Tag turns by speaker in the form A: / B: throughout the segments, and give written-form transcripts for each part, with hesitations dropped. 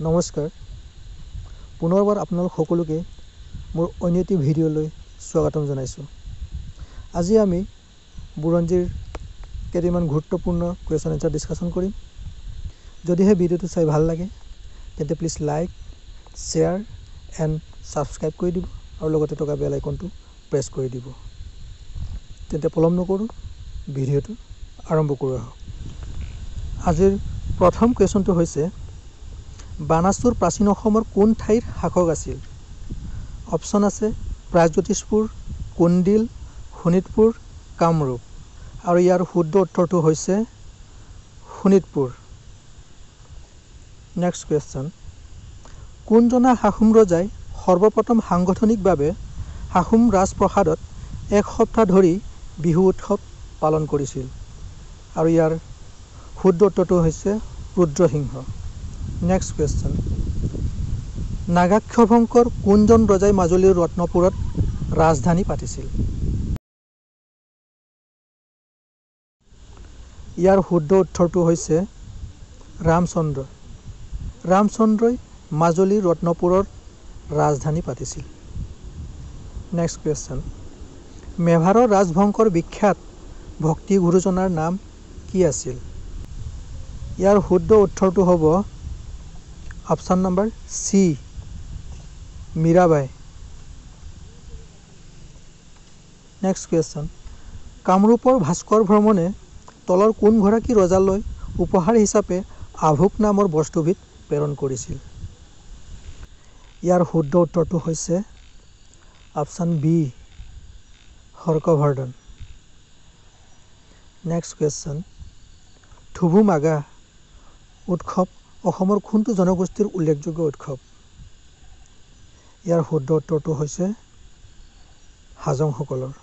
A: নমস্কাৰ, পুনৰবাৰ আপোনালোক সকলোকে মোৰ অন্য এটি ভিডিঅ'লৈ স্বাগতম জনাইছোঁ। আজি আমি বুৰঞ্জীৰ কেইটামান গুৰুত্বপূৰ্ণ কুৱেশ্যন এনচাৰ ডিছকাশ্যন কৰিম। যদিহে ভিডিঅ'টো চাই ভাল লাগে তেন্তে please like, share and subscribe কৰি দিব আৰু লগতে থকা বেল আইকনটো প্ৰেছ কৰি দিব। তেন্তে পলম নকৰোঁ, ভিডিঅ'টো আৰম্ভ কৰোঁ আহক। আজিৰ প্ৰথম কুৱেশ্যনটো হৈছে, বানাচুৰ প্ৰাচীন অসমৰ কোন ঠাইৰ শাসক আছিল? অপশ্যন আছে প্ৰাগজ্যোতিষপুৰ, কুণ্ডিল, শোণিতপুৰ, কামৰূপ। আৰু ইয়াৰ শুদ্ধ উত্তৰটো হৈছে শোণিতপুৰ। নেক্সট কুৱেশ্যন, কোনজনা আহোম ৰজাই সৰ্বপ্ৰথম সাংগঠনিকভাৱে আহোম ৰাজপ্ৰসাদত এক সপ্তাহ ধৰি বিহু উৎসৱ পালন কৰিছিল? আৰু ইয়াৰ শুদ্ধ উত্তৰটো হৈছে ৰুদ্ৰসিংহ। নেক্সট কুৱেশ্যন, নাগাক্ষ বংশৰ কোনজন ৰজাই মাজুলীৰ ৰত্নপুৰত ৰাজধানী পাতিছিল? ইয়াৰ শুদ্ধ উত্তৰটো হৈছে ৰামচন্দ্ৰ। ৰামচন্দ্ৰই মাজুলীৰ ৰত্নপুৰত ৰাজধানী পাতিছিল। নেক্সট কুৱেশ্যন, মেভাৰৰ ৰাজবংশৰ বিখ্যাত ভক্তি গুৰুজনাৰ নাম কি আছিল? ইয়াৰ শুদ্ধ উত্তৰটো হ'ব option number C, Mirabai. Next question, কামৰূপৰ ভাস্কৰ ভ্ৰমণে তলৰ কোনগৰাকী ৰজালৈ উপহাৰ হিচাপে আভোক নামৰ বস্তুবিধ প্ৰেৰণ কৰিছিল? ইয়াৰ শুদ্ধ উত্তৰটো হৈছে option B, Harshavardhana. Next question, Thubhu Maga উৎসৱ অসমৰ কোনটো জনগোষ্ঠীৰ উল্লেখযোগ্য উৎসৱ? ইয়াৰ শুদ্ধ উত্তৰটো হৈছে হাজংসকলৰ।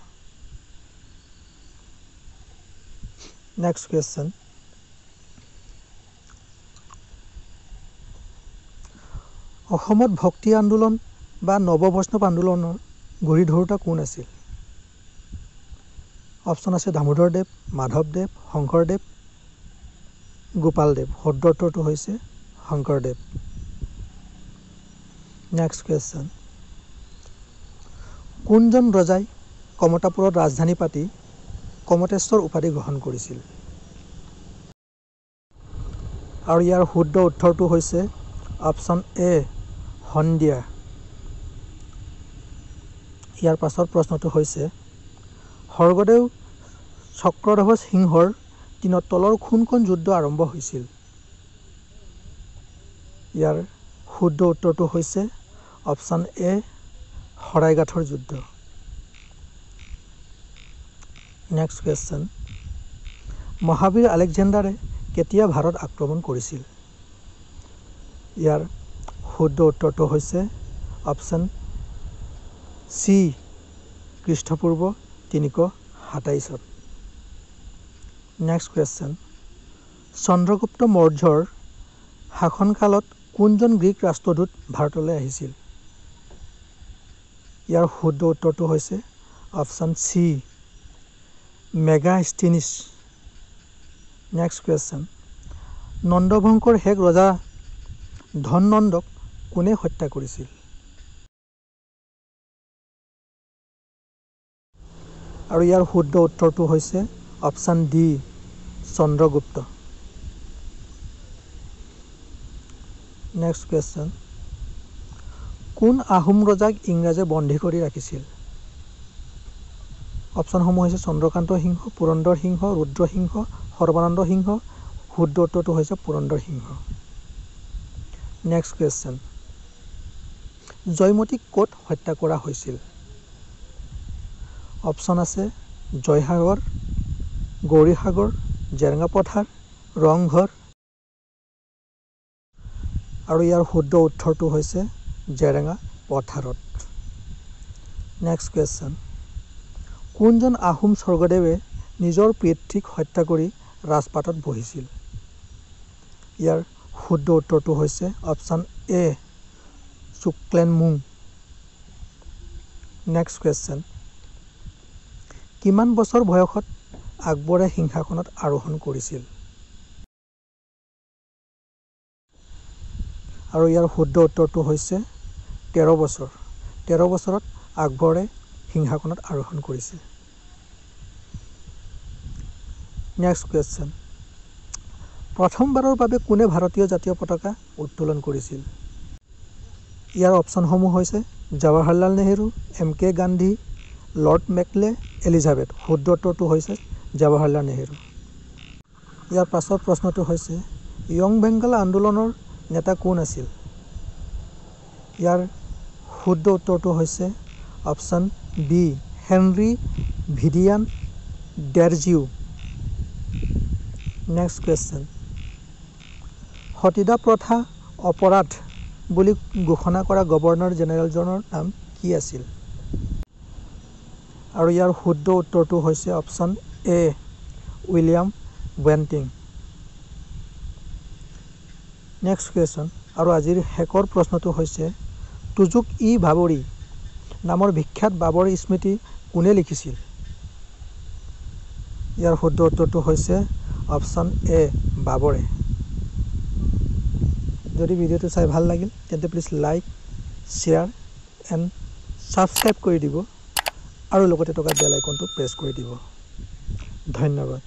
A: নেক্সট কুৱেশ্যন, অসমত ভক্তি আন্দোলন বা নৱবৈষ্ণৱ আন্দোলনৰ গুৰি ধৰোঁতা কোন আছিল? অপশ্যন আছে দামোদৰদেৱ, মাধৱদেৱ, শংকৰদেৱ, গোপালদেৱ। শুদ্ধ উত্তৰটো হৈছে শংকৰদেৱ। নেক্সট কুৱেশ্যন, কোনজন ৰজাই কমতাপুৰত ৰাজধানী পাতি কমতেশ্বৰ উপাধি গ্ৰহণ কৰিছিল? আৰু ইয়াৰ শুদ্ধ উত্তৰটো হৈছে অপশ্যন এ, সন্ধিয়া। ইয়াৰ পাছৰ প্ৰশ্নটো হৈছে, স্বৰ্গদেউ চক্ৰধ্বজ সিংহৰ দিনত তলৰ কোনখন যুদ্ধ আৰম্ভ হৈছিল? ইয়াৰ শুদ্ধ উত্তৰটো হৈছে অপশ্যন এ, শৰাইঘাটৰ যুদ্ধ। নেক্সট কুৱেশ্যন, মহাবীৰ আলেকজেণ্ডাৰে কেতিয়া ভাৰত আক্ৰমণ কৰিছিল? ইয়াৰ শুদ্ধ উত্তৰটো হৈছে অপশ্যন চি, খ্ৰীষ্টপূৰ্ব 327ত। নেক্সট কুৱেশ্যন, চন্দ্ৰগুপ্ত মৌৰ্যৰ শাসনকালত কোনজন গ্ৰীক ৰাষ্ট্ৰদূত ভাৰতলৈ আহিছিল? ইয়াৰ শুদ্ধ উত্তৰটো হৈছে option C, Megasthenes. Next question, নন্দবংশৰ শেষ ৰজা ধননন্দক কোনে হত্যা কৰিছিল? আৰু ইয়াৰ শুদ্ধ উত্তৰটো হৈছে option D, Chandragupta. Next question, কোন আহোম ৰজাক ইংৰাজে বন্দী কৰি ৰাখিছিল? অপশ্যনসমূহ হৈছে চন্দ্ৰকান্ত সিংহ, পুৰন্দৰ সিংহ, ৰুদ্ৰসিংহ, সৰ্বানন্দ সিংহ। শুদ্ধ উত্তৰটো হৈছে পুৰন্দৰ সিংহ। নেক্সট কুৱেশ্যন, জয়মতীক ক'ত হত্যা কৰা হৈছিল? অপশ্যন আছে জয়সাগৰ, গৌৰীসাগৰ, জেৰেঙা পথাৰ, ৰংঘৰ। আৰু ইয়াৰ শুদ্ধ উত্তৰটো হৈছে জেৰেঙা পথাৰত। নেক্সট কুৱেশ্যন, কোনজন আহোম স্বৰ্গদেৱে নিজৰ পিতৃক হত্যা কৰি ৰাজপাটত বহিছিল? ইয়াৰ শুদ্ধ উত্তৰটো হৈছে option A, Suklenmung. Next question, কিমান বছৰ বয়সত আকবৰে সিংহাসনত আৰোহণ কৰিছিল? আৰু ইয়াৰ শুদ্ধ উত্তৰটো হৈছে 13 বছৰ। 13 বছৰত আকবৰে সিংহাসনত আৰোহণ কৰিছিল। নেক্সট কুৱেশ্যন, প্ৰথমবাৰৰ বাবে কোনে ভাৰতীয় জাতীয় পতাকা উত্তোলন কৰিছিল? ইয়াৰ অপশ্যনসমূহ হৈছে Jawaharlal Nehru, M K Gandhi, Lord Macaulay, Elizabeth. শুদ্ধ উত্তৰটো হৈছে জৱাহৰলাল নেহেৰু। ইয়াৰ পাছৰ প্ৰশ্নটো হৈছে য়ং বেংগল আন্দোলনৰ নেতা কোন আছিল? ইয়াৰ শুদ্ধ উত্তৰটো হৈছে option B, Henry Vivian Derozio. Next question, সতীদাহ প্ৰথা অপৰাধ বুলি ঘোষণা কৰা গভৰ্ণৰ জেনেৰেলজনৰ নাম কি আছিল? আৰু ইয়াৰ শুদ্ধ উত্তৰটো হৈছে option A, William Bentinck. Next question, আৰু আজিৰ শেষৰ প্ৰশ্নটো হৈছে তুজুক ই বাবৰি নামৰ বিখ্যাত বাবৰ স্মৃতি কোনে লিখিছিল? ইয়াৰ শুদ্ধ উত্তৰটো হৈছে অপশ্যন এ, বাবৰে। যদি ভিডিঅ'টো চাই ভাল লাগিল তেন্তে please like, share and subscribe কৰি দিব আৰু লগতে থকা বেল আইকনটো প্ৰেছ কৰি দিব। ধন্যবাদ।